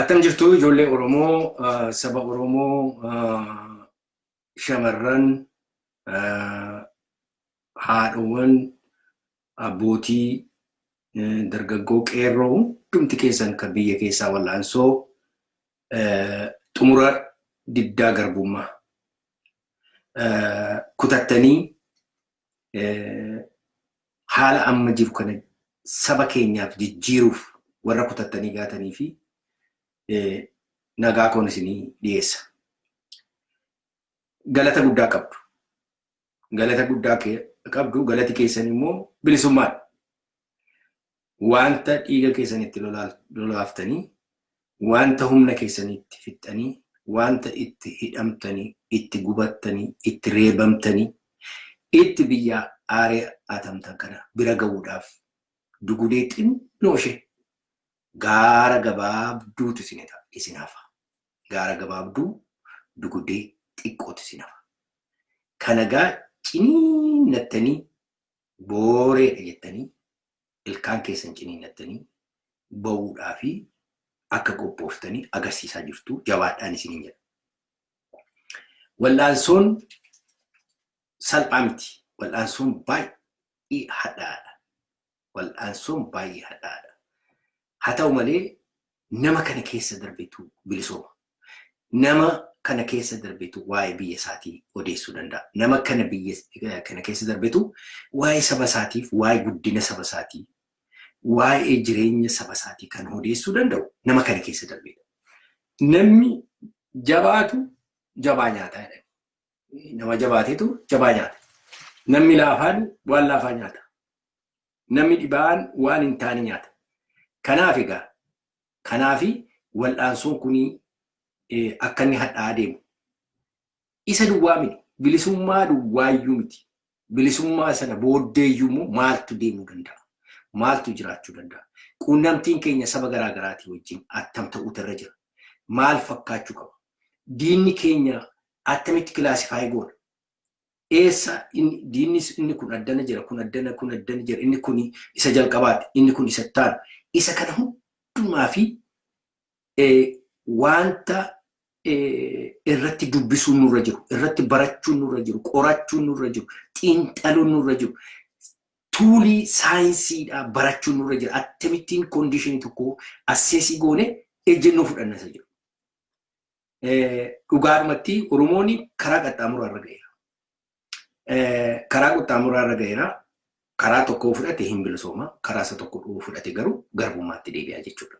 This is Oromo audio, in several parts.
Attam jirtu ijoollee Oromoo, saba Oromoo, shamarran, haadhowwan, abbootii, dargaggoo, qeerroo hundumti keessan kan biyya keessaa wal'aansoo xumura diddaa garbummaa kutattanii haala amma jiru kana saba keenyaaf jijjiiruuf warra kutattanii gaatanii fi nagaa koon isinii dhiyeessa. Galata guddaa qabdu. Galata guddaa qabdu. Galati keessan immoo bilisummaadha. Wanta dhiiga keessanitti lolaaftanii, wanta humna keessanitti fixxanii, wanta itti hidhamtanii, itti gubattanii, itti reebamtanii, itti biyyaa aaree atamtan kana bira ga'uudhaaf dugudee xinnoo ishee gaara gabaabduutu isin hafa. Gaara gabaabduu dugudee xiqqootu isin hafa. Kana gaa ciniinnattanii booreedha jettanii ilkaan keessan ciniinnattanii ba'uudhaa fi akka qophooftanii agarsiisaa jirtu, jabaadhaan isiniin jedha. Wal'aansoon salphaa miti. Wal'aansoon baay'ee hadhaadha. Wal'aansoon baay'ee hadhaadha. Haa ta'u malee nama kana keessa darbetu bilisooma. Nama kana keessa darbetu waa'ee biyya isaatii odeessuu danda'a. Nama kana biyya kana keessa darbetu waa'ee saba isaatiif, waa'ee guddina saba isaatii, waa'ee jireenya saba isaatii kan odeessuu danda'u nama kana keessa darbedha. Namni jabaatu jabaa nyaataa jedhani. Nama jabaatetu jabaa nyaata. Namni laafaan waan laafaa nyaata. Namni dhibaan waan hin taane nyaata. Kanaaf egaa kanaafi wal'aansoon kun akka inni hadhaa'aa deemu. Isa duwwaa miti. Bilisummaa duwwaayyuu miti. Bilisummaa sana booddeeyyuu immoo maaltu deemuu danda'a? Maaltu jiraachuu danda'a? Quunnamtiin keenya saba garaa garaatii wajjin attam ta'uutu irra jira? Maal fakkaachuu qaba? Diinni keenya attamitti classify goona? Eessa diinni inni kun addana jira, kun addana, kun addana jira, inni kun isa jalqabaati, inni kun isa ittaanu. Isa kana hundumaa fi wanta irratti dubbisuun nurra jiru, irratti barachuun nurra jiru, qorachuun nurra jiru, xiinxaluun nurra jiru, toolii saayinsiidhaa barachuun nurra jira. Akkamittiin conditionii tokko assess goone ejjennoo fudhanna isa jiru. Dhugaadhumatti Oromoon karaa qaxxaamuraa irra ga'eera. Karaa qaxxaamuraa irra ga'eera. Karaa tokko fudhate hin bilisooma. Karaa isa tokko fudhate garuu garbummaatti deebi'a jechuudha.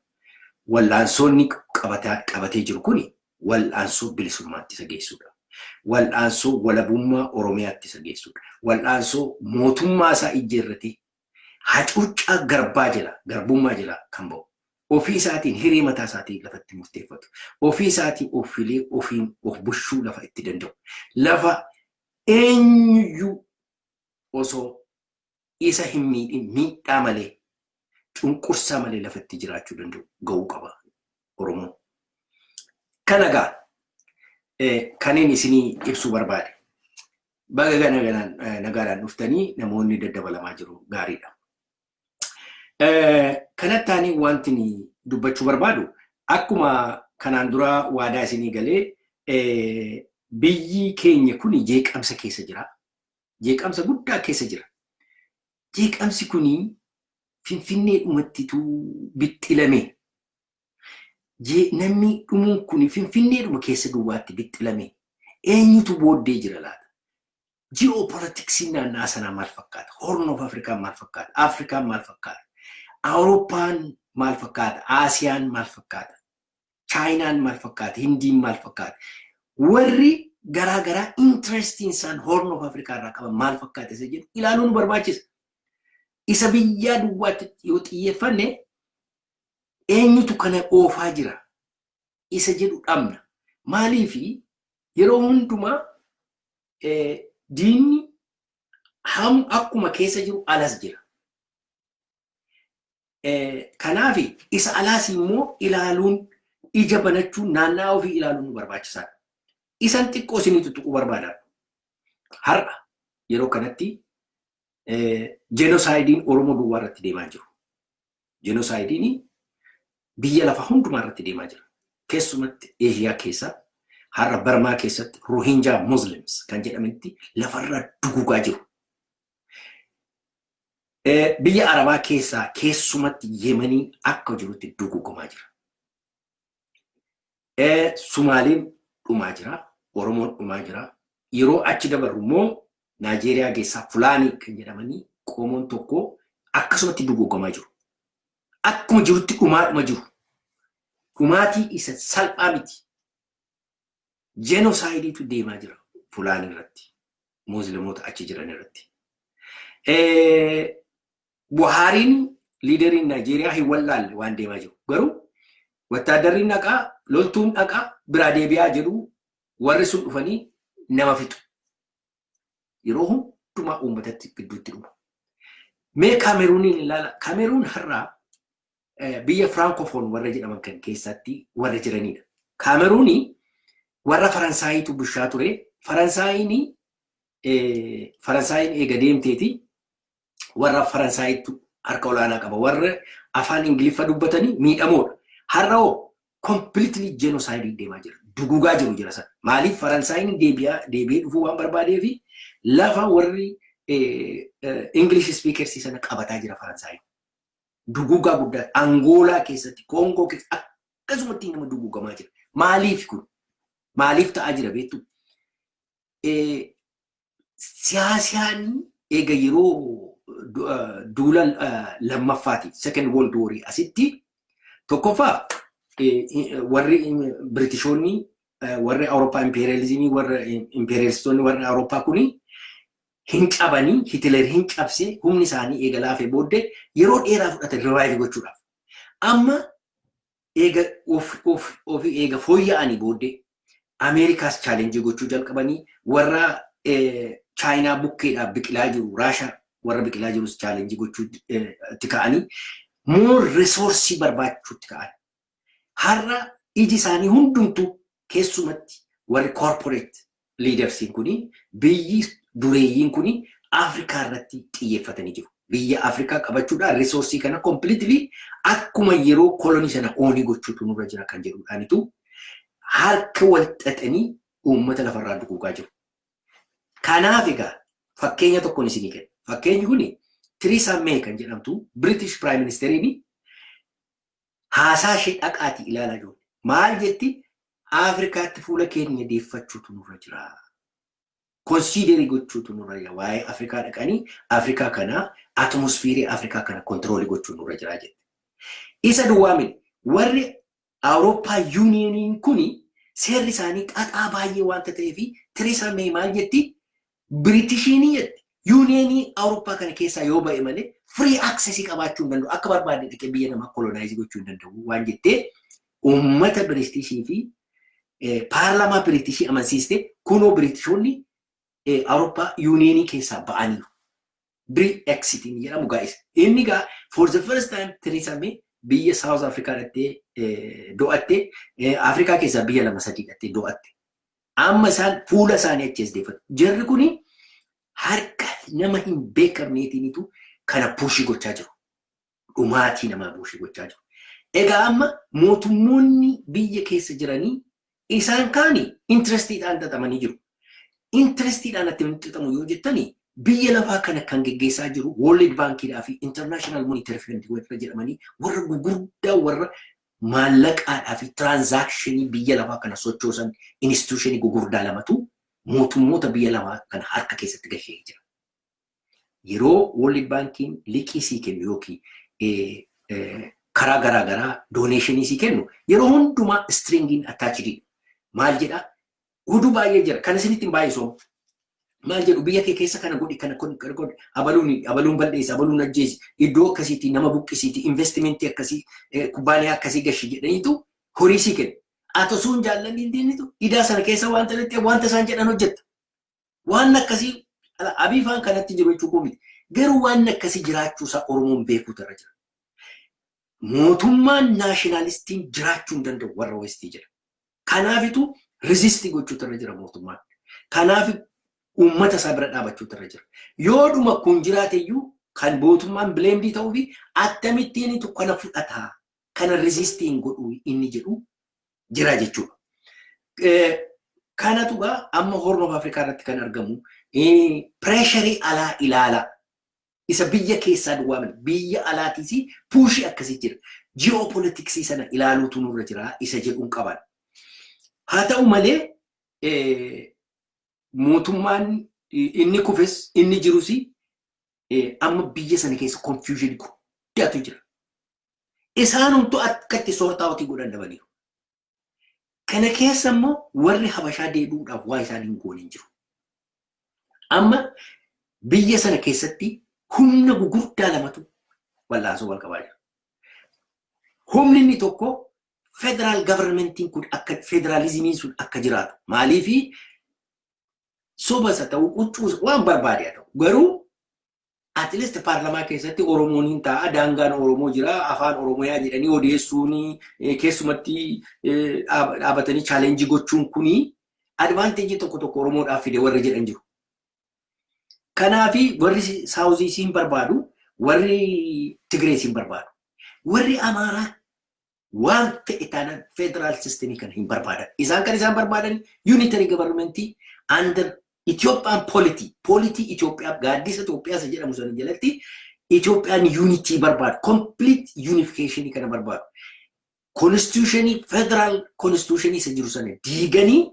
Wal'aansoonni qabatee jiru kuni wal'aansoo bilisummaatti isa geessudha. Wal'aansoo walabummaa Oromiyaatti isa geessudha. Wal'aansoo mootummaa isaa ijjeerratee hacuuccaa garbaa jala, garbummaa jala kan ba'u. Ofii isaatiin hiree mataa isaatiin lafatti murteeffatu. Ofii isaatiin of filee ofiin of bushuu lafa itti danda'u. Lafa eenyuyyuu osoo isa hin miidhin, miidhaa malee, cunqursaa malee lafa itti jiraachuu danda'u ga'uu qaba Oromoon. Kana gaa kanneen isinii ibsuu barbaade. Baga nagaadhaan dhuftanii, namoonni daddabalamaa jiru, gaariidha. Kanatti aanee wanti dubbachuu barbaadu, akkuma kanaan dura waadaa isinii galee, biyyi keenya kun jeeqamsa keessa jira. Jeeqamsa guddaa keessa jira. Jeeqamsi kun Finfinnee dhumattitu bixxilame. Namni dhumuun kun Finfinneedhuma keessa duwwaatti bixxilame. Eenyutu booddee jira laata? Geopoliticsiin naannaa sanaa maal fakkaata? Horn of Afrikaan maal fakkaata? Afrikaan maal fakkaata? Awurooppaan maal fakkaata? Aasiyaan maal fakkaata? Chaayinaan maal fakkaata? Hindiin maal fakkaata? Warri garaa garaa interestiin isaan Horn of Afrikaa irraa qaban maal fakkaata isa jedhu ilaaluu nu barbaachisa. Isa biyyaa duwwaatti yoo xiyyeeffanne, eenyutu kana oofaa jira isa jedhu dhabna. Maaliifi yeroo hundumaa diinni ham akkuma keessa jiru alas jira. Kanaaf isa alaas immoo ilaaluun, ija banachuun, naanna'aa ofii ilaaluun nu barbaachisaadha. Isan xiqqoo isinii tuttuquu barbaada. Har'a yeroo kanatti genocideiin Oromoo duwwaa irratti deemaa jiru. Genocideiin biyya lafa hundumaa irratti deemaa jira. Keessumatti Eeshiyaa keessa, har'a Barmaa keessatti Rohinjaa Muslims kan jedhamanitti lafarraa dugugaa jiru. Biyya Arabaa keessaa keessumatti Yemanii akka jirutti dugugamaa jira. Sumaaliin dhumaa jira. Oromoon dhumaa jira. Yeroo achi dabarru immoo Naajeeriyaa keessaa Fulaanii kan jedhamanii qomoon tokko akkasumatti dugugamaa jiru. Akkuma jirutti dhumaadhuma jiru. Dhumaatii isa salphaa miti. Genocide deemaa jira Fulaanii irratti. Musliimoota achi jiran irratti. Buhaariin, leaderiin Naajeeriyaa, hin wallaalle waan deemaa jiru. Garuu wattaaddarri dhaqaa, loltuun dhaqaa, biraa deebi'aa jedhu, warri sun dhufanii nama fixu. Yeroo hundumaa uummatatti gidduutti dhuma. Mee Kaameruuniin ilaala. Kaameruun har'aa biyya Francophone warra jedhaman kan keessatti warra jiranidha. Kaameruunii warra Faransaayitu bulchaa ture. Faransaayiin eega deemteeti warra Faransaayitu harka olaanaa qaba. Warra afaan Ingiliffa dubbatanii miidhamoodha. Har'a hoo completely genocide deemaa jira. Dugugaa jiru jira sana. Maaliif? Faransaayiin deebi'ee dhufuu waan barbaadeefi lafa warri English speakers sana qabataa jira Faransaayiin. Dugugaa guddaa Angoolaa keessatti, Koongoo keessatti akkasumatti nama dugugamaa jira. Maaliif kun? Maaliif ta'aa jira beektu? Siyaasaan eega yeroo duula lammaffaati, Second World War, asitti tokkoffaa warri Biritishoonni, warri Awurooppaa, imperialismii, warra imperialistoonni, warri Awurooppaa kuni hin qabanii, Hitler hin cabse, humni isaanii eega laafee booddee yeroo dheeraa fudhatan revive gochuudhaaf. Amma eega ofii eega fooyya'anii booddee Ameerikaas challenge gochuu jalqabanii, warra Chaayinaa bukkeedhaaf biqilaa jiru, Raashaa warra biqilaa jirus challenge gochuu itti ka'anii, more resource barbaachuutti ka'an. Har'a iji isaanii hundumtuu, keessumatti warri corporate leadersiin kuni, biyyi dureeyyiin kuni Afrikaa irratti xiyyeeffatanii jiru. Biyya Afrikaa qabachuudhaan resource kana completely akkuma yeroo kolonii sana own gochuutu nurra jira kan jedhuudhaanitu harka wal xaxanii uummata lafarraa duguugaa jiru. Kanaaf egaa fakkeenya tokkoon isinii kenna. Fakkeenyi kuni Theresa May kan jedhamtu British Prime Ministeriin haasaa ishee dhaqaatii ilaalaa jiru. Maal jetti? Afrikaatti fuula keenya deeffachuutu nurra jira. Consider gochuutu nurra jira. Waa'ee Afrikaa dhaqanii Afrikaa kana, atmosphere Afrikaa kana control gochuu nurra jira jette. Isa duwwaa miti. Warri Awurooppaa Unioniin kuni seerri isaanii xaxaa baay'ee waanta ta'eef, Theresa May maal jetti? Biritishiinii jetti. Unionii Awurooppaa kana keessaa yoo ba'e malee free access qabaachuu hin danda'u. Akka barbaade dhaqee biyya namaa colonize gochuu hin danda'u waan jettee uummata Biritishii fi paarlaamaa Biritishii amansiiste. Kunoo Biritishoonni Awurooppaa Unionii keessaa ba'aniiru. Brexitiin jedhamu gaa'isa. Inni gaa for the first time Theresa May biyya South Africa dhattee do'atte, Afrikaa keessaa biyya lama sadii dhattee do'atte. Amma isaan fuula isaanii achi as deeffatu. Jarri kuni harka nama hin beekamneetiinitu kana push gochaa jiru. Dhumaatii namaa push gochaa jiru. Egaa amma mootummoonni biyya keessa jiranii isaan kaani interestiidhaan xaxamanii jiru. Interestiidhaan attamitti xaxamu yoo jettani, biyya lafaa kana kan geggeessaa jiru World Bankiidhaa fi International Monetary Fund warra jedhamanii, warra gurguddaa, warra maallaqaadhaa fi transaction biyya lafaa kana sochoosan, institution gurguddaa lamatu mootummoota biyya lafaa kana harka keessatti gahee jira. Yeroo World Bankiin liqii sii kennu yookiin karaa garaa garaa donation sii kennu, yeroo hundumaa stringiin attached. Maal jedhaa? Huduu baay'ee jira. Kan isinitti hin baay'isu. Maal jedhu? Biyya kee keessa kana godhi, kana godhi, abaluun abaluun balleessi, abaluun ajjeesi, iddoo akkasiitti nama buqqisiiti, investimentii akkasii, kubbaaniyaa akkasii gashi jedhaniitu horii sii kennu. Ati osoo hin jaallanni hin deemnitu idaa sana keessa wanta lixxee wanta isaan jedhan hojjetta. Waan akkasii abiifaan kanatti jiru jechuu miti. Garuu waan akkasii jiraachuusaa Oromoon beekuutu irra jira. Mootummaan nationalistiin jiraachuu hin danda'u warra Westii jira. Kanaafitu resist gochuutu irra jira mootummaan. Kanaaf uummata isaa bira dhaabachuutu irra jira. Yoodhuma kun jiraate iyyuu kan mootummaan blamed ta'uu fi akkamittiin kana fudhataa, kana resist hin godhu inni jedhu. jira jechuudha. Kanatu gaa amma Horn of Africa irratti kan argamu pressure alaa ilaala. Isa biyya keessaa duwwaa miti. Biyya alaatiis push akkasii jira. Geopolitics sana ilaaluutu nurra jira isa jedhuun qaban. Haa ta'u malee, mootummaan inni kufes inni jirus amma biyya sana keessa confusion guddaatu jira. Isaanumtu akka itti sort out godhan dhabaniiru. Kana keessa immoo warri Habashaa deebi'uudhaaf waa isaan hin goone hin jiru. Amma biyya sana keessatti humna gugurdaa lamatu wal'aansoo wal qabaa jira. Humni inni tokko federal governmentiin kun akka federaalizimiin sun akka jiraatu, maaliifi soba isa ta'u, huccuu waan barbaade haa ta'u, garuu at least paarlamaa keessatti Oromoon hin taa'a, daangaan Oromoo jira, afaan Oromiyaa jedhanii odeessuun, keessumatti dhaabatanii challenge gochuun kuni advantage tokko tokko Oromoodhaaf fide warri jedhan jiru. Kanaafi warri South siin barbaadu, warri Tigree siin barbaadu. Warri Amaaraa waan ta'e taanaan federal system kana hin barbaadan. Isaan kan isaan barbaadan unitary government under Ethiopian polity, polity Itoophiyaa, gaaddisa Itoophiyaa isa jedhamu sana jalatti Itoophiyaan unity barbaadu, complete unification kana barbaadu. Constitutionii, federal constitutionii isa jiru sana diiganii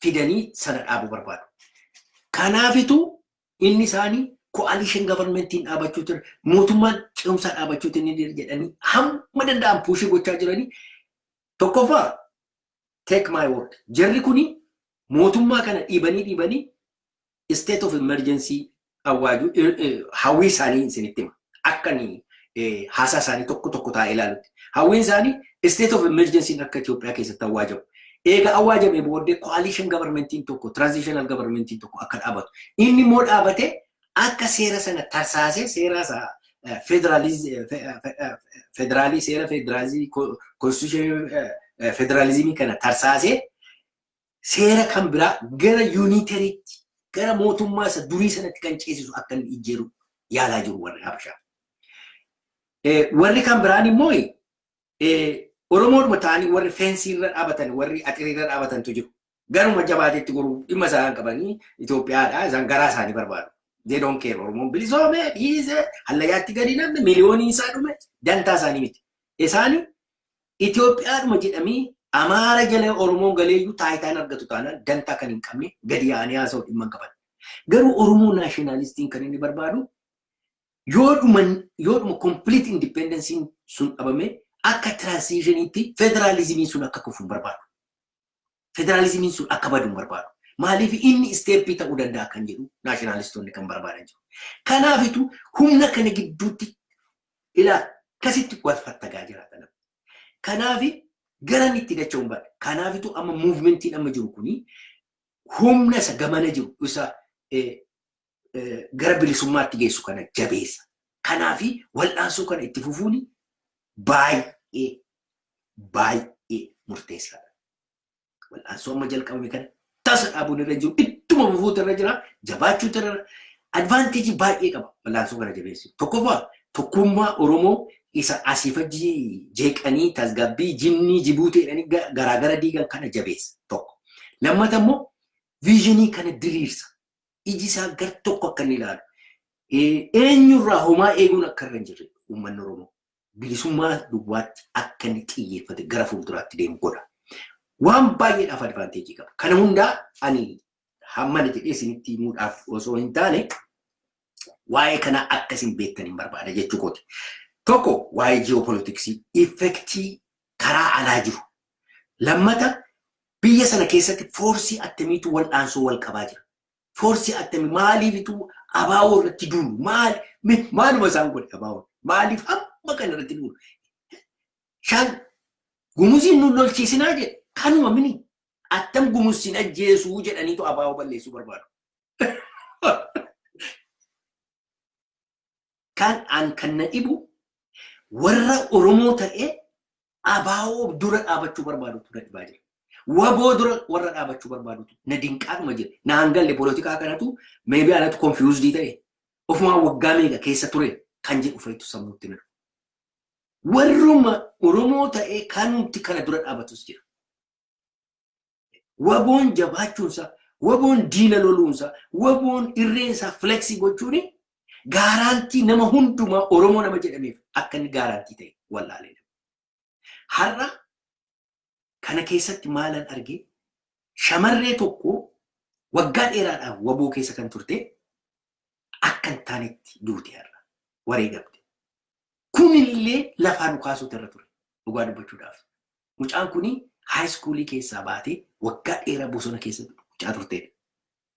fidanii sana dhaabuu barbaadu. Kanaafitu inni isaanii coalition governmentiin dhaabachuu ture, mootummaan ce'umsaa dhaabachuutu inni jedhanii hamma danda'an push gochaa jiranii. Tokkoffaa, take my word, jarri kuni mootummaa kana dhiibanii dhiibanii state of emergency awwaaju hawwii isaanii isinitti hima. Akka ni haasaa isaanii tokko tokko taa'ee ilaalutti. Hawwiin isaanii state of emergency akka Itoophiyaa keessatti awwaajamu. Eega awwaajame booddee coalition governmentiin tokko, transitional governmentiin tokko akka dhaabatu. Inni immoo dhaabatee akka seera sana tarsaasee, seera isaa federaalii, seera federaalizimii, constitution federaalizimii kana tarsaasee, seera kan biraa gara unitaryitti, gara mootummaa isa durii sanatti kan ceesisu akka inni ijjeeru yaalaa jiru warri Habashaa. Warri kan biraan immoo Oromoodhuma ta'anii warri fence irra dhaabatan, warri axirii irra dhaabatantu jiru. Garuma jabaatetti goruu dhimma isaan qabanii Itoophiyaadha, isaan garaa isaanii barbaadu. They don't care. Oromoon bilisoome dhiise, hallayyaatti gadi namni miliyoonii isaa dhume dantaa isaanii miti. Isaani Itoophiyaadhuma jedhamii Amaara jala Oromoon galeeyyuu taayitaan argatu taanaan dantaa kan hin qabne, gadi yaa'anii haasa'u dhimma hin qaban. Garuu Oromoo nationalistiin kan inni barbaadu yoodhuma complete independenceiin sun dhabame, akka transitioniitti federaalizimiin sun akka kufu hin barbaadu. Federaalizimiin sun akka badu hin barbaadu. Maaliif inni step ta'uu danda'a kan jedhu nationalistoonni kan barbaadan jiru. Kanaafitu humna kana gidduutti ilaa akkasitti wal fattagaa jiraatan. Kanaafi garan itti dacha'uun baadha. Kanaafitu amma movementiin amma jiru kuni humna isa gamana jiru, isa gara bilisummaatti geessu kana jabeessa. Kanaafi wal'aansoo kana itti fufuun baay'ee baay'ee murteessaadha. Wal'aansoo amma jalqabame kana tasa dhaabuun irra jiru, ittuma fufuutu irra jira, jabaachuutu irra jira. Advantage baay'ee qaba wal'aansoo kana jabeessu. Tokkoffaa, tokkummaa Oromoo isa asiif achi jeeqanii tasgabbii jinnii Jibuutii jedhanii garaagara diigan kana jabeessa tokko. Lammata immoo vision kana diriirsa. Iji isaa gar tokko akka inni ilaalu. Eenyurraa homaa eeguun akka irra hin jirre, uummanni Oromoo bilisummaa duwwaatti akka inni xiyyeeffate gara fuulduraatti deemu godha. Waan baay'eedhaaf advantage qaba. Kana hundaa ani hammana jedhee isinitti himuudhaaf osoo hin taane, waa'ee kana akka isin beektan hin barbaada jechuu kooti. Tokko, waa'ee geopolitics effect karaa alaa jiru. Lammata, biyya sana keessatti force attamiitu wal'aansoo wal qabaa jira? Force attamii maaliifitu abaaboo irratti duulu? Maal maaluma isaan godhe abaaboo? Maaliif hamma kana irratti duulu? Shan Gumuziin nu lolchiisinaa jedhe, kanuma mini attam Gumuziin ajjeesuu jedhaniitu abaaboo balleessuu barbaadu. Kan an kan na dhibu warra Oromoo ta'ee abaaboo dura dhaabachuu barbaadutu na dhibaa jira. Waboo dura warra dhaabachuu barbaadutu na dinqaadhuma jira. Na hangalle polotikaa kanatu, maybe anatu confused ta'e, ofumaa waggaa meeqa keessa ture kan jedhu fa'itu sammuutti na dhufa. Warruma Oromoo ta'ee kanumti kana dura dhaabatus jira. Waboon jabaachuunsa, waboon diina loluunsa, waboon irreensaa flex gochuun guarantee nama hundumaa Oromoo nama jedhameef akka inni guarantee ta'e wallaalee. Har'a kana keessatti maalan argee? Shamarree tokko waggaa dheeraadhaaf waboo keessa kan turte akka hin taanetti duute, har'a wareegamte. Kunillee lafaa nu kaasuutu irra ture dhugaa dubbachuudhaaf. Mucaan kuni high schoolii keessaa baatee waggaa dheeraa bosona keessa mucaa turtedha.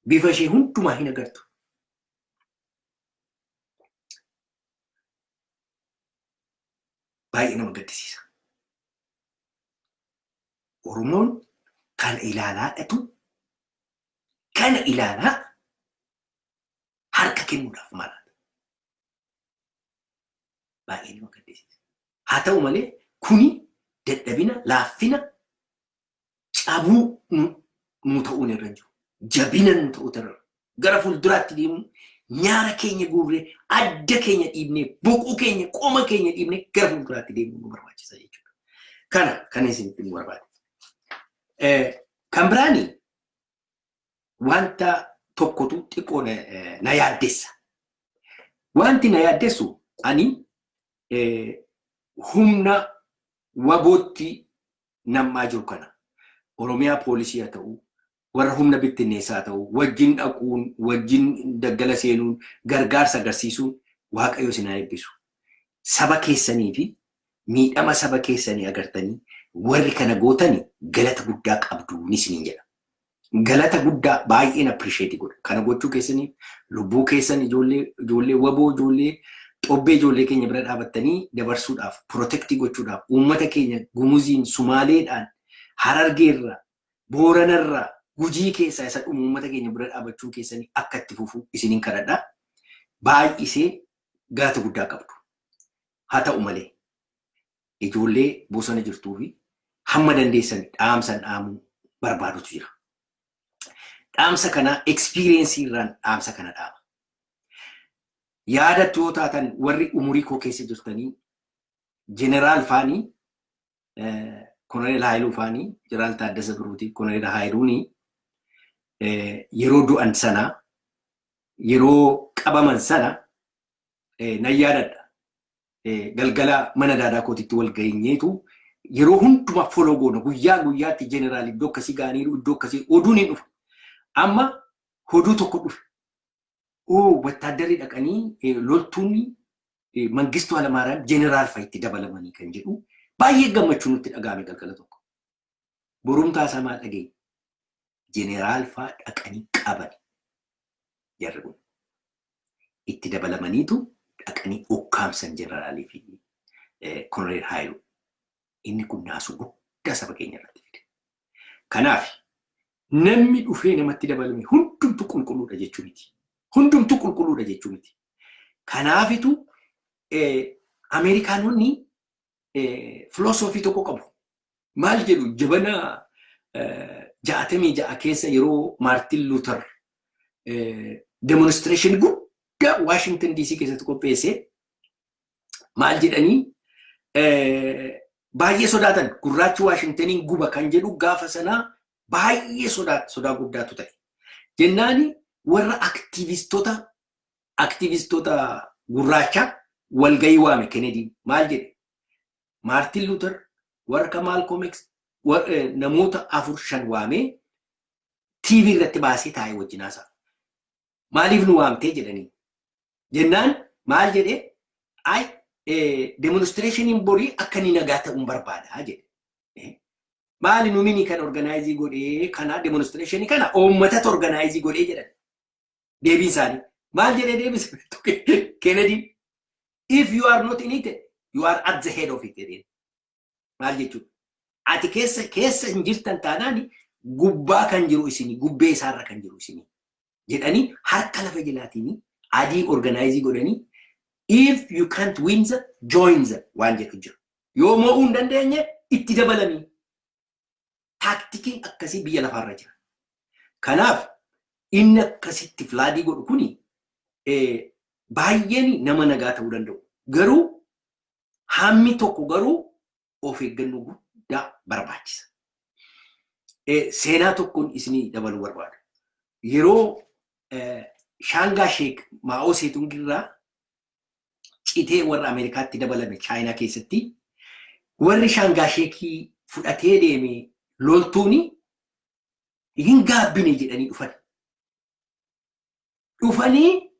Bifa ishee hundumaa hin agartu. Baay'ee nama gaddisiisa. Oromoon kana ilaalaa dhatu, kana ilaalaa harka kennuudhaaf malaata. Baay'ee nama gaddisiisa. Haa ta'u malee, kuni dadhabina, laaffina, cabuu nu ta'uun irra jiru. Jabina nu ta'utu irra. Gara fuulduraatti deemu, nyaara keenya guurree, adda keenya dhiibnee, boquu keenya, qoma keenya dhiibnee gara fuulduraatti deemuu nu barbaachisa jechuudha. Kana kan isinitti nu barbaade. Kan biraani wanta tokkotu xiqqoo na yaaddessa. Wanti na yaaddessu, ani humna wabootti nam'aa jiru kana, Oromiyaa poolisii haa ta'u, warra humna bittinneessaa haa ta'u, wajjin dhaquun, wajjin daggala seenuun, gargaarsa agarsiisuun, Waaqayyo isin haa eebbisu. Saba keessanii fi miidhama saba keessanii agartanii warri kana gootani galata guddaa qabdu ni isiniin jedha. Galata guddaa baay'een appreciate godha. Kana gochuu keessanii, lubbuu keessan ijoollee waboo, ijoollee xobbee, ijoollee keenya bira dhaabattanii dabarsuudhaaf, protect gochuudhaaf, uummata keenya Gumuziin, Sumaaleedhaan, Harargeerraa, Booranarraa, Gujii keessaa isa dhumu uummata keenya bira dhaabachuu keessanii akka itti fufu isiniin kadhadha. Baay'isee galata guddaa qabdu. Haa ta'u malee, ijoollee bosona jirtuu fi hamma dandeessan dhaamsan dhaamuu barbaadutu jira. Dhaamsa kana experience irraan dhaamsa kana dhaama. Yaadattu yoo taatan, warri umurii koo keessa jirtanii, Jeneraal faanii, Koloneel Haayiluu faanii, Jeneraal Taaddasa Birruutii, Koloneel Haayiluunii yeroo du'an sana, yeroo qabaman sana nan yaadadha. Galgala mana daadaa kootitti wal geenyeetu yeroo hundumaa follow goona, guyyaa guyyaatti jeneraal iddoo akkasii ga'aniiru, iddoo akkasii oduun hin dhufa. Amma oduu tokko dhufe. Oo, wattaaddarri dhaqanii loltuun Mangistuu Hayilamaariyaam jeneraal fa'itti dabalamanii kan jedhu baay'ee gammachuu nutti dhaga'ame galgala tokko. Borumtaa isaa maal dhageenye? Jeneraal fa'aa dhaqanii qaban. Jarri kun itti dabalamaniitu dhaqanii ukkaamsan jeneraalii fi Koloneel Haayiluu. Inni kun naasuu guddaa saba keenya irratti fide. Kanaaf namni dhufee namatti dabalame hundumtu qulqulluudha jechuu miti. Hundumtu qulqulluudha jechuu miti. Kanaafitu Ameerikaanonni filosoofii tokko qabu. Maal jedhu? Jabana 66 keessa yeroo Maartin Luuter demonstration guddaa Washington DC keessatti qopheesse, maal jedhanii baay'ee sodaatan? Gurraachi Washingtoniin guba kan jedhu gaafa sanaa baay'ee sodaa guddaatu ta'e. Jennaani warra aktivistoota gurraachaa walgahii waame Kennedy. Maal jedhe? Maartin Luther, warra akka Malcolm X, namoota afur shan waamee TV irratti baasee taa'ee wajjin haasa'a. Maaliif nu waamtee jedhanii. Jennaan maal jedhee? Ay, demonstrationiin borii akka inni nagaa ta'uun barbaada jedhe. Maali, nu mini kan organize godhee kana, demonstrationii kana uummatatu organize godhee jedhan. Deebiin isaanii. Maal jedhee deebise Kennedy? "If you are not in it, you are at the head of it" jedheen. Maal jechuudha? Ati keessa hin jirtan taanaan gubbaa kan jiru isini, gubbee isaarra kan jiru isini jedhanii, harka lafa jalaatiin adii organize godhanii, "If you can't win the, join the" waan jedhu jira. Yoo mo'uu hin dandeenye itti dabalanii. Tacticiin akkasii biyya lafaarra jira. Kanaaf inni akkasitti flood godhu kuni baay'een nama nagaa ta'uu danda'u. Garuu Hammi tokko garuu of eeggannoo guddaa barbaachisa. Seenaa tokkoon isinii dabaluu barbaada. Yeroo Shaangaa Sheek Maa'oo Seetungirraa citee warra Ameerikaatti dabalame Chaayinaa keessatti, warri Shaangaa Sheekii fudhatee deeme loltuuni hin gaabbine jedhanii dhufan. Dhufanii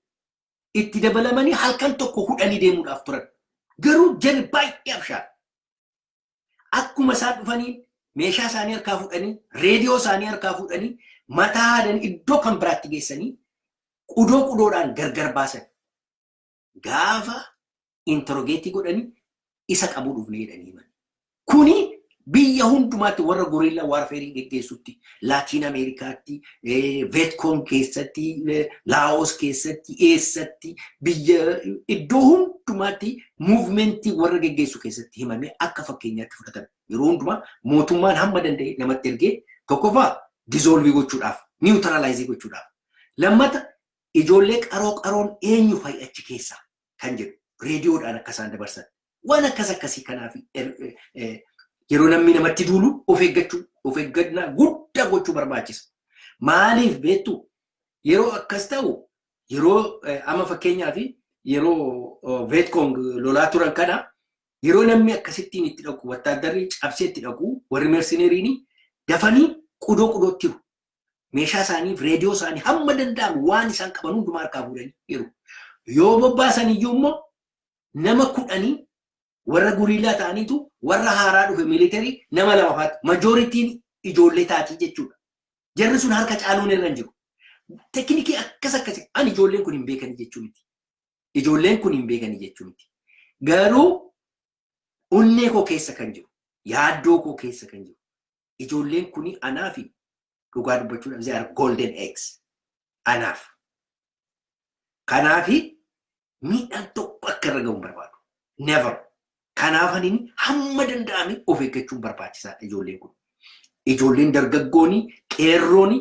itti dabalamanii halkan tokko hudhanii deemuudhaaf turan. Garuu jarri baay'ee abshaala. Akkuma isaan dhufanii meeshaa isaanii harkaa fuudhanii, reediyoo isaanii harkaa fuudhanii, mataa haadanii iddoo kan biraatti geessanii qudoo qudoodhaan gargar baasan. Gaafa interrogate godhanii isa qabuu dhufne jedhanii himan. Kuni biyya hundumaatti warra guerrilla warfare geggeessutti, Laatiin Ameerikaatti, Veetkoon keessatti, Laawos keessatti, eessatti, biyya iddoo hundumaatti movement warra geggeessu keessatti himamee akka fakkeenyaatti fudhatame. Yeroo hundumaa mootummaan hamma danda'e namatti ergee tokkoffaa dissolve gochuudhaaf, neutralize gochuudhaaf. Lammata ijoollee qaroo qaroon eenyu fa'i achi keessaa kan jedhu reediyoodhaan akka isaan dabarsan. Waan akkas akkasii kanaaf yeroo namni namatti duulu of eeggachuu, of eeggannaa guddaa gochuu barbaachisa. Maaliif beektu? Yeroo akkas ta'u, yeroo amma fakkeenyaaf yeroo Veetkong lolaa turan kana, yeroo namni akkasittiin itti dhaqu, wattaaddarri cabsee itti dhaqu, warri mercenaryn dafanii qudoo qudootti jiru. Meeshaa isaanii, reediyoo isaanii, hamma danda'amu waan isaan qaban hundumaa harkaa fuudhanii jiru. Yoo bobbaasan iyyuu immoo nama 10 warra guerrilla ta'aniitu warra haaraa dhufe military nama lama faatti, majorityn ijoollee taatii jechuudha. Jarri sun harka caaluun irra hin jiru. Teknikii akkas akkasii ani ijoolleen kun hin beekanii jechuu miti. Ijoolleen kun hin beekanii jechuu miti. Garuu onnee koo keessa kan jiru, yaaddoo koo keessa kan jiru, ijoolleen kuni anaafi dhugaa dubbachuudhaaf they are golden eggs anaaf. Kanaafi miidhaan tokko akka irra gahu hin barbaadu. Never. Kanaaf ani hamma danda'ame of eeggachuun barbaachisaadha ijoolleen kun. Ijoolleen dargaggooni, qeerrooni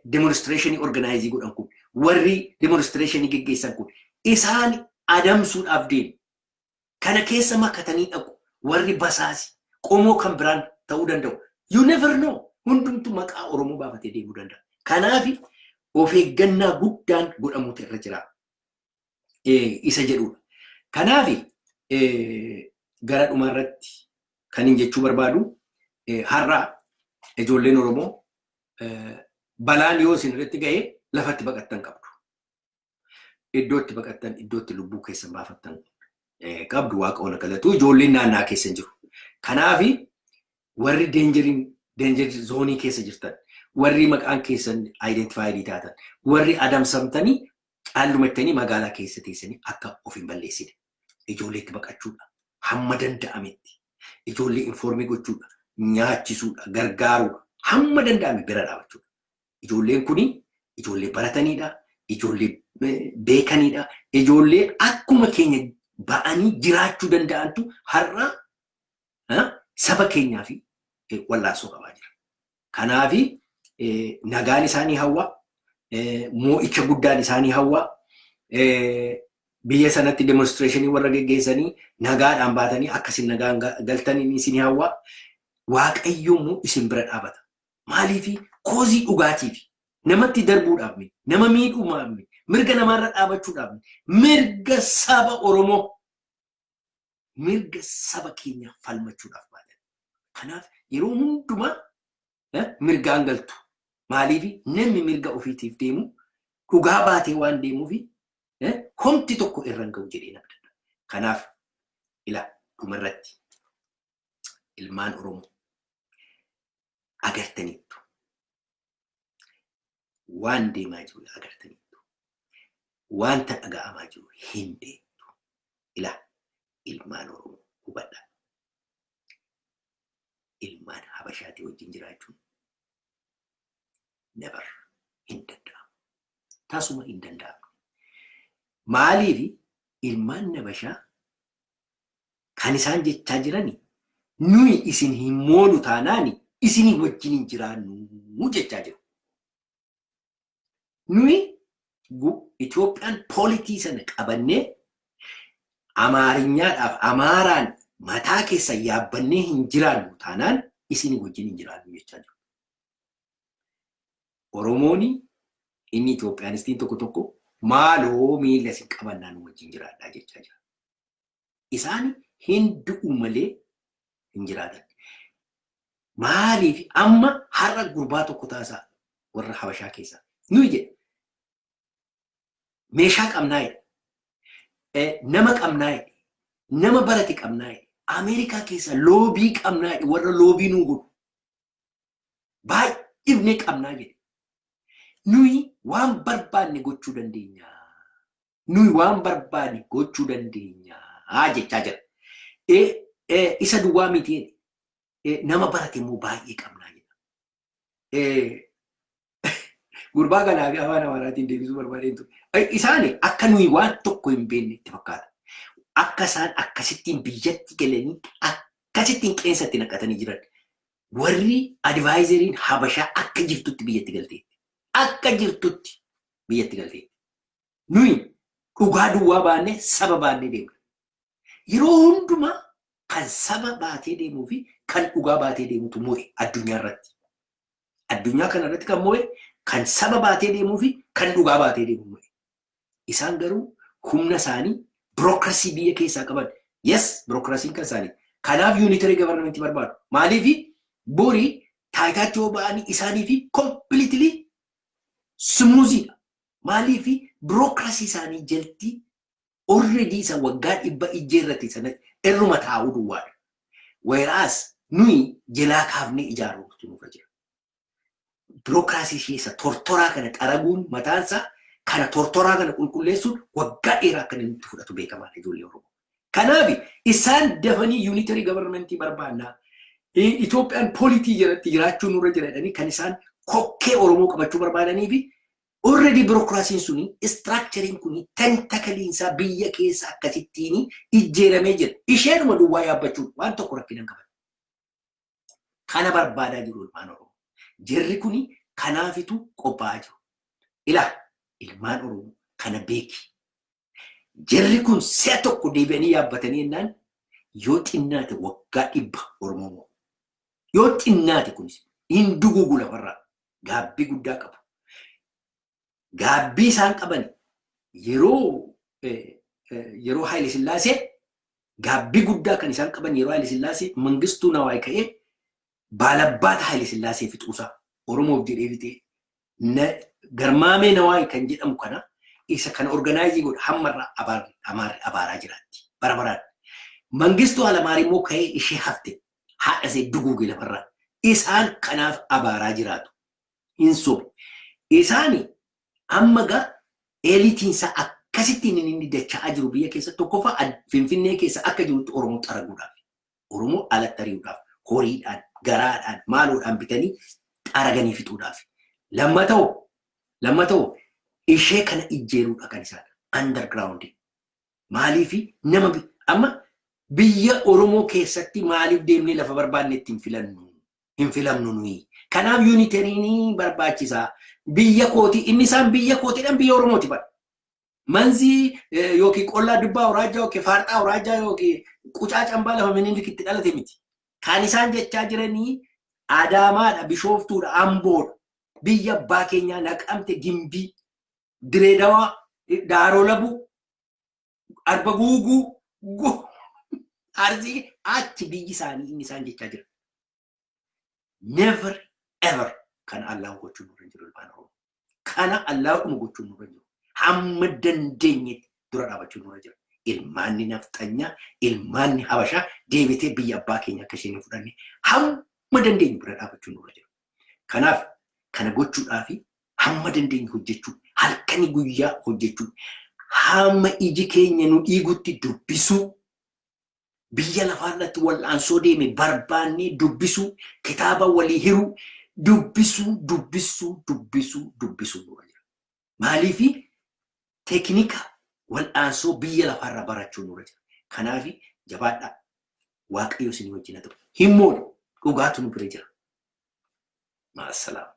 demonstration organize godhan kun, warri demonstration geggeessan kun isaan adamsuudhaaf deemu. Kana keessa makatanii dhaqu warri basaasi qomoo kan biraan ta'uu danda'u. You never know. Hundumtu maqaa Oromoo baafatee deemuu danda'a. Kanaaf of eeggannaa guddaan godhamuutu irra jira. Isa jedhudha. Kanaaf gara dhumaarratti kan hin jechuu barbaadu, har'a ijoolleen Oromoo balaan yoo isin irratti ga'e lafatti baqattan qabdu. Iddoo itti baqattan, iddoo itti lubbuu keessan baafattan qabdu, Waaqa wal galatu, ijoolleen naannaa keessa jiru. Kanaaf warri dangeriin danger zone keessa jirtan, warri maqaan keessan identified taatan, warri adamsamtanii caallumattanii magaalaa keessa teessanii akka of hin balleessine. Ijoolleetti baqachuudha. Hamma danda'ametti. Ijoollee inform gochuudha. Nyaachisuudha. Gargaaruudha. Hamma danda'ame bira dhaabachuudha. Ijoolleen kuni ijoollee barataniidha. Ijoollee beekaniidha. Ijoollee akkuma keenya ba'anii jiraachuu danda'antu har'a saba keenyaa fi wallaansoo qabaa jira. Kanaafi nagaan isaanii hawwa, moo'icha guddaan isaanii hawwa, biyya sanatti demonstration warra geggeessanii nagaadhaan baatanii akkasin nagaan galtanii isinii hawwa. Waaqayyo immoo isin bira dhaabata. Maaliifi? Cause dhugaatiif, namatti darbuudhaaf, nama miidhuudhaaf, mirga namaarra dhaabachuudhaaf, mirga saba Oromoo, mirga saba keenya falmachuudhaaf baatan. Kanaaf yeroo hundumaa mirgaan galtu. Maaliif? Namni mirga ofiitiif deemu dhugaa baatee waan deemuufi homti tokko irra hin ga'u jedhee nama danda'a. Kanaaf ila dhumarratti ilmaan Oromoo agartaniittu. Waan deemaa jiru agartaniittu. Wanta dhaga'amaa jiru hin beektu. Ila ilmaan Oromoo hubadhaa. Ilmaan Habashaatii wajjin jiraachuun never hin danda'amu. Tasuma hin danda'amu. Maaliif? Ilmaan Habashaa kan isaan jechaa jirani nuyi isin hin moonu taanaani isinii wajjin hin jiraannu jechaa jiru. Nuyi Itoophiyaan polity sana qabannee Amaarinyaadhaaf Amaaraan mataa keessa yaabbannee hin jiraannu taanaan isin wajjin hin jiraannu jechaa jiru. Oromoon inni Itoophiyaanistiin tokko tokko maaloo miila isin qabannaa nu wajjin jiraadhaa jechaa jira. Isaan hin du'u malee hin jiraatan. Maaliif amma har'a gurbaa tokko taasaa warra Habashaa keessaa nuyi jedhe meeshaa qabnaa jedhe, nama qabnaa jedhe, nama barate qabnaa jedhe, Ameerikaa keessa lobby qabnaa jedhe, warra lobby nuu godhu baay'ifnee qabnaa jedhe. Nuyi waan barbaanne gochuu dandeenya. Nuyi waan barbaanne gochuu dandeenya jechaa jira. Isa duwwaa miti, nama barate immoo baay'ee qabnaa jedha. Gurbaa kanaa fi afaan Amaaraatiin deebisuu barbaadeen ture. Isaan akka nuyi waan tokko hin beekne itti fakkaata. Akka isaan akkasittiin biyyatti galanii akkasittiin qeensatti naqatanii jiran. Warri advisoriin Habashaa akka jirtutti biyyatti galteetti. Akka jirtutti biyyatti galteetti. Nuyi dhugaa duwwaa baannee saba baannee deemna. Yeroo hundumaa kan saba baatee deemuu fi kan dhugaa baatee deemutu mo'e addunyaa irratti. Addunyaa kana irratti kan mo'e kan saba baatee deemuu fi kan dhugaa baatee deemu mo'e. Isaan garuu humna isaanii bureaucracy biyya keessaa qaban. Yes, bureaucracyn kan isaanii. Kanaaf unitary government barbaadu. Maaliif? Borii taayitaatti yoo ba'anii isaanii fi completely smoothiidha. Maaliif? Bureaucracy isaanii jalti already isa waggaa 100 ijjeerrate sana irruma taa'uu duwwaadha. Whereas nuyi jalaa kaafnee ijaaruutu nurra jira. Bureaucracy ishee isa tortoraa kana xaraguun mataansaa, kana tortoraa kana qulqulleessuun waggaa dheeraa akka inni nutti fudhatu beekamaadha, ijoollee Oromoo. Kanaaf isaan dafanii unitary governmentii barbaannaa. Itoophiyaan polity jalatti jiraachuu nurra jira jedhanii kan isaan kokkee Oromoo qabachuu barbaadanii fi already bureaucracyn suni, structureiin kuni, tentacleiinsaa biyya keessa akkasittiin ijjeeramee jira. Isheenuma duwwaa yaabbachuun waan tokko rakkina hin qaban. Kana barbaadaa jiru ilmaan Oromoo. Jarri kuni kanaafitu qophaa'aa jiru. Ilaa, ilmaan Oromoo, kana beeki. Jarri kun si'a tokko deebi'anii yaabbatanii jennaan yoo xinnaate waggaa 100 Oromoo mo'u. Yoo xinnaate kunis hin duguugu lafarraa, gaabbii guddaa qabu. Gaabbii isaan qaban yeroo Haayile Sillaasee, gaabbii guddaa kan isaan qaban yeroo Haayile Sillaasee, Mangistuu Nawaay ka'ee baalabbaata Haayile Sillaasee fixuusaa Oromoof jedhee fixee, Garmaamee Nawaay kan jedhamu kana isa kana organize godha hammarraa Amaarri abaaraa jiraatti bara baraan. Mangistuu Hayilamaariyaam immoo ka'ee ishee hafte haadha ishee duguuge lafarraa. Isaan kanaaf abaaraa jiraatu. Hin sobu. Isaani amma gaa eliteiinsaa akkasittiin inni dacha'aa jiru biyya keessa tokkoffaa Finfinnee keessa akka jirutti Oromoo xaraguudhaaf. Oromoo alatti ari'uudhaaf, horiidhaan, garaadhaan, maaloodhaan bitanii xaraganii fixuudhaaf. Lammata'oo ishee kana ijjeeruudha kan isaan underground. Maaliifi nama amma biyya Oromoo keessatti maaliif deemnee lafa barbaanne itti hin filannu? Hin filamnu nuyi. Kanaaf unitaryn barbaachisaa. Biyya kooti inni isaan biyya kootiidhaan biyya Oromooti bara. Manzii yookiin qollaa dubbaa awuraajjaa yookiin faarxaa awuraajjaa yookiin qucaa cambaa lafa Minilik itti dhalate miti. Kan isaan jechaa jiranii Adaamaadha, Bishooftuudha, Amboodha. Biyya abbaa keenyaa Naqamte, Gimbii, Direedawaa, Daaroo Labuu, Arba Guuguu, Arsii, achi biyyi isaanii inni isaan jechaa jira. Never ever kana allow gochuun nurra hin jiru, ilmaan Oromoo. Kana allowdhuma gochuun nurra hin jiru. Hamma dandeenyetti dura dhaabachuun nurra jira. Ilmaanni nafxanyaa, ilmaanni Habashaa deebitee biyya abbaa keenya akka isheen hin fudhanne hamma dandeenyu bira dhaabachuun nurra jira. Kanaaf kana gochuudhaafi hamma dandeenyu hojjechuu, halkanii guyyaa hojjechuu, hamma iji keenya nu dhiigutti dubbisuu, biyya lafaarratti wal'aansoo deeme barbaannee dubbisuu, kitaaba walii hiruu, dubbisuu, dubbisuu, dubbisuu, dubbisuu nurra jira. Maaliifi teeknika wal'aansoo biyya lafaarraa barachuu nurra jira. Kanaaf jabaadhaa. Waaqayyo isin wajjin haa ta'u. Himmoodha. Dhugaatu nu bira jira. Maasalaam.